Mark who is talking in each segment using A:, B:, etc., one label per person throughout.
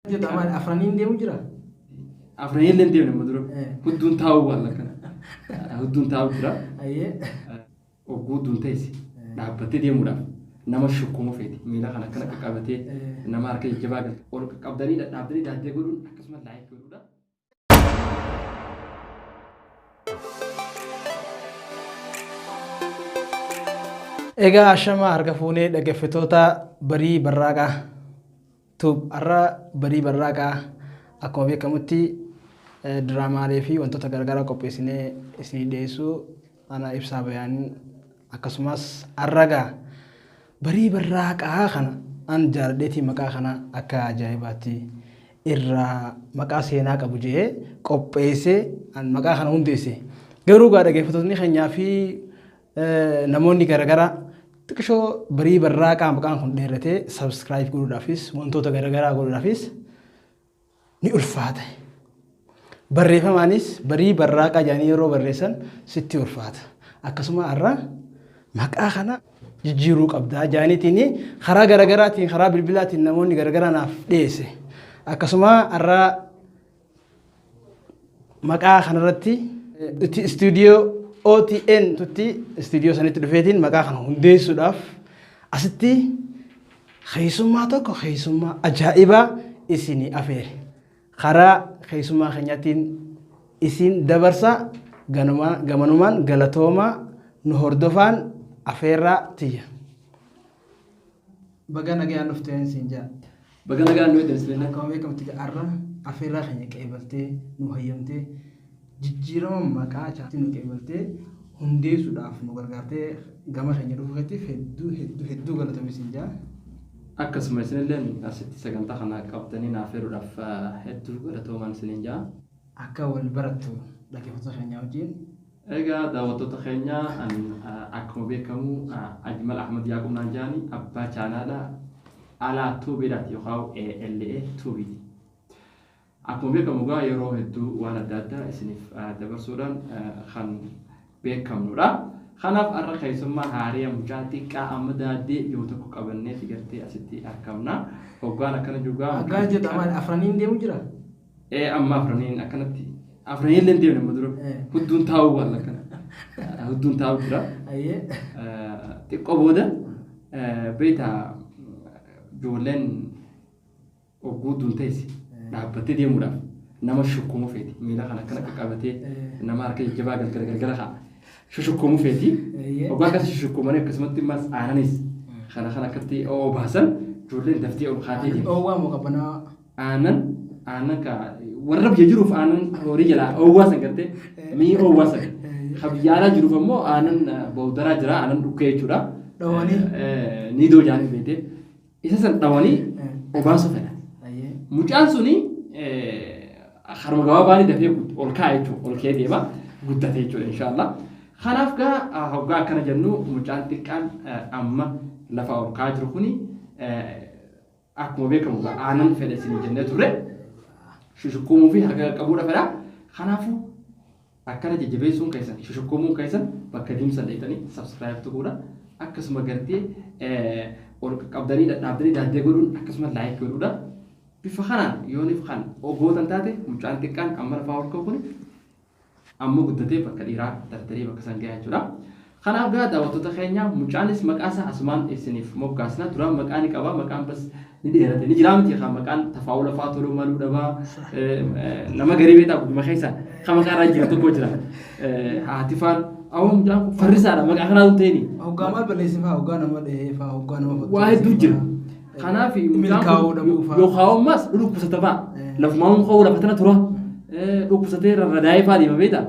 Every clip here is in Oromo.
A: Jedha maal afraniin deemu jira?
B: Afraniin illee hin deemne amma dura. Hudduun taa'uu waan akkana. Hudduun taa'uu jira.
A: Ayyee.
B: Ogguu hudduun teessi dhaabbattee deemuudhaaf nama shukkumu feeti. Miila kana akkana qaqqabatee nama harka jajjabaa galte. Ol qaqqabdanii dhadhaabdanii daaddee godhuun akkasuma laayik godhuudha.
A: Egaa ashama harka fuunee dhaggeeffattoota barii barraaqaa Tube har'a barii barraaqaa akkuma beekamutti diraamaalee fi wantoota garaagaraa qopheessinee isinii dhiyeessuu ana ibsaa bayaan akkasumas har'a gaa barii barraaqaa kana an jaaladheetii maqaa kana akka ajaa'ibaatti irraa maqaa seenaa qabu je'ee qopheessee an maqaa kana hundeesse. Garuu gaa dhaggeeffattootni keenyaa fi namoonni garaagaraa xiqishoo barii barraaqaa maqaan kun dheeratee subscribe godhuudhaafis wantoota garaagaraa godhuudhaafis ni ulfaata. Barreeffamaanis barii barraaqaa jedhanii yeroo barreessan sitti ulfaata. Akkasuma har'a maqaa kana jijjiiruu qabdaa jedhaniitiin karaa garaagaraatiin karaa bilbilaatiin namoonni garaagaraa naaf dhiyeesse. Akkasuma har'a maqaa kanarratti itti istuudiyoo OTN tutti istuudiyoo sanitti dhufeetiin maqaa kana hundeessuudhaaf asitti keessummaa tokko keessummaa ajaa'ibaa isinii afeere. Karaa keessummaa keenyaatiin isin dabarsa gamanumaan galatoomaa nu hordofaan afeerraa tiyya. Baga nagayaan dhufteen siin jaa.
B: Baga nagaan nu eegdan isin.
A: Akkuma beekamutti har'a afeerraa keenya qeebaltee nu hayyamtee jijjiirama maqaa chaatii nu qeebaltee hundeessuudhaaf nu gargaartee gama keenya dhufuu keetiif hedduu hedduu hedduu galatoomi siin jaa.
B: Akkasuma isinilleen asitti sagantaa kana qabdanii naaf feeruudhaaf hedduu galatoomaan isiniin jaa.
A: Akka wal barattu dhaggeeffattoota keenya wajjin.
B: Egaa daawwattoota keenya an akkuma beekamu Ajmal Ahmad Yaaqub naan jaani abbaa chaanaala Alaa Tuubiidhaati yookaan ALA Tuubiiti. Akkuma beekamu egaa yeroo hedduu waan adda addaa isiniif dabarsuudhaan kan beekamnudha. Kanaaf har'a keessummaa haariya mucaa xiqqaa amma daaddee jiru tokko qabannee gartee asitti argamna. Hoggaan akkana jiru gaa.
A: Hoggaan jedhu maal afraniin deemu jira?
B: Ee amma afraniin akkanatti afraniin illee hin deemne amma dura. Hudduun taa'uu waan akkana. Hudduun taa'uu jira.
A: Ayyee.
B: Xiqqoo booda beektaa ijoolleen ogguu hudduun teessi dhaabbattee deemuudhaaf nama shukkumu feeti. Miila kana akkana qaqqabatee nama harka jajjabaa galgala galgala ka'a. Shushukkumuu feeti. Oggaa akkas shushukkumanii akkasumatti immas aananis kana kan akkatti obaasan ijoolleen daftee ol kaatee deemti.
A: Dhoowwaa moo qabbanaa?
B: Aannan aannan ka warra biyya jiruuf aannan horii jalaa oowwaa san gartee mi'i oowwaa san. Ka biyya alaa jiruuf ammoo aannan bowdaraa jira aannan dhukkee jechuudha.
A: Dhawanii?
B: Niidoo jaanii beekte. Isa san dhawanii obaasuu fedha. Mucaan suni harma gabaabaanii dafee ol ka'a jechuudha. Ol ka'ee deema guddate jechuudha inshaallah. Kanaaf gaa hoggaa akkana jennu mucaan xiqqaan amma lafa ol ka'aa jiru kuni akkuma beekamu egaa aanan fedha isin jennee turre shushukkuumuu fi harka qaqqabuudha fedha. Kanaafuu akkana jajjabeessuun keessan shushukkuumuun keessan bakka diimsan dheeytanii subscribe tuquudha. Akkasuma gartee ol qaqqabdanii dhadhaabdanii daaddee godhuun akkasuma like godhuudha. Bifa kanaan yooniif kan ogootan taate mucaan xiqqaan amma lafaa ol ka'u kuni amma guddatee bakka dhiiraa dardaree bakka san gahaa jechuudha. Kanaaf gaa daawwattoota keenya mucaanis maqaa isaa asumaan isiniif moggaasna. Duraan maqaa ni qaba maqaan bas ni dheerate ni jiraa miti kan maqaan tafaa'ula fa'aa toluu maluu dhabaa nama garii beektaa gudduma keessa kan maqaa irraa jira tokko jira. Haati faan awwa mucaan kun farrisaadha maqaa kanaatu ta'ini.
A: Hoggaa maal balleesse fa'aa hoggaa nama dhahee fa'aa hoggaa nama
B: Waa hedduu jira. Kanaaf
A: Milkaa'uu dhabuu fa'aa.
B: Yookaan ammas dhukkubsata fa'a. Lafumaan ka'uu lafa tana tura. Dhukkubsatee rarradaa'ee fa'aa deema beektaa.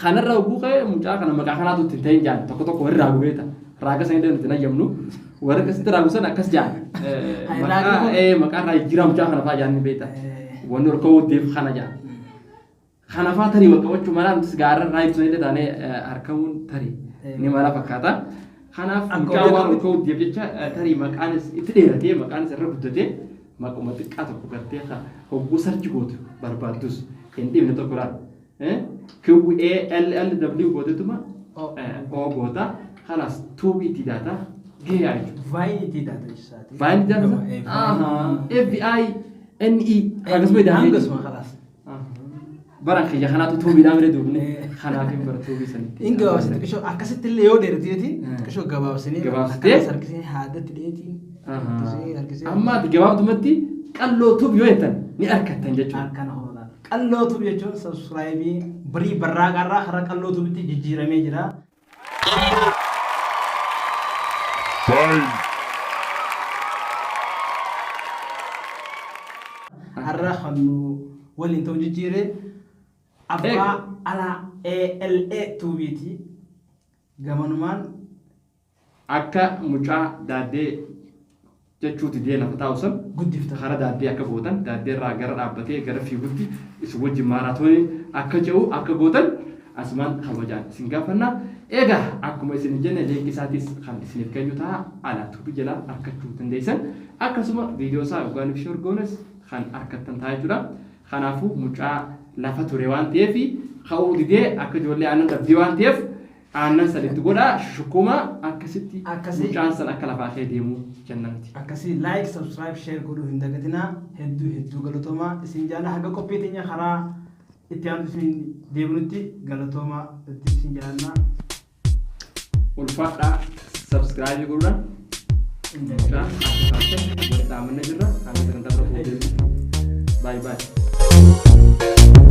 B: Kanarra hogguu ka'e mucaa kana maqaa kanaatu ittiin ta'in jaan tokko tokko warri raagu beektaa. Raaga sana illee nuti hin hayyamnu. Warri akkasitti raagu sana akkas jaan. Maqaa irraa jijjiiraa mucaa kana fa'aa jaan ni beektaa. Wanni ol ka'uu deef kana jaan. Kana fa'aa tarii wal qabachuu mala nutis gaarra irraa ibsan illee taanee argamuun tarii ni mala fakkaata. Kanaaf mucaa waan ol ka'uu deef jecha tarii maqaanis itti dheeratee maqaanis irra guddatee maquma xiqqaa tokko gartee hogguu sarchi gootu barbaaddus hin dhibne tokko laata. Q A L L W gootetuma O goota. Kanaas tuubii itti daata gahaa jechuudha.
A: Vaayini itti daata jechuudha.
B: Vaayini itti daata? F I NE hagasuma idaamee.
A: Hangasuma kalaas.
B: Bara kiyya kanaatu tuubiidhaan bira duubne kanaaf hin bara tuubii sanitti.
A: Hin gabaabsite xiqqishoo akkasitti illee yoo dheerateeti xiqqishoo gabaabsinee
B: Gabaabsitee?
A: akkanas harkisee haadatti dheetiin harkisee harkisee
B: Amma ati gabaabdumatti qalloo tuub yoo jettan ni argattan jechuudha.
A: akkana hoolaa. Qalloo Tube jechuun subscribe Barii Barraaqaarraa karaa Qalloo Tubetti jijjiiramee jira. Har'a kan nu waliin ta'u jijjiire abbaa alaa ALA Tuubiiti. Gamanumaan
B: Akka mucaa daaddee jechuu didee lafa taa'u san
A: guddiftan.
B: Kara daaddee akka gootan, daaddee irraa gara dhaabbatee gara fiigutti isin wajjin maaraatoonii akka ce'u akka gootan asumaan kabajaan isin gaafanna. Egaa akkuma isin jenne liinkii isaatis kan isiniif keenyu ta'a ala tuubii jalaa arkachuu dandeessan. Akkasuma viidiyoo isaa yookaan ibsii horgoones kan arkattan ta'a jechuudha. Kanaafuu mucaa lafa ture waan ta'eef ka'uu didee akka ijoollee aannan dhabdee waan ta'eef Aannan san itti godhaa shushukkuma akkasitti
A: Akkasii.
B: mucaan san akka lafaa kee deemu jenna nuti.
A: Akkasii like subscribe share godhuu hin dagatinaa hedduu hedduu galatoomaa isin jaala haga qophii teenya karaa itti aanu isin deebinutti galatoomaa hedduu isin jaalannaa.
B: Ulfaadhaa subscribe godhuudhaan
A: Hin
B: mucaa
A: dagatinaa.
B: akka taasisan walitti dhaamanna jirra hanga sagantaa bira fuudhee. Bye bye.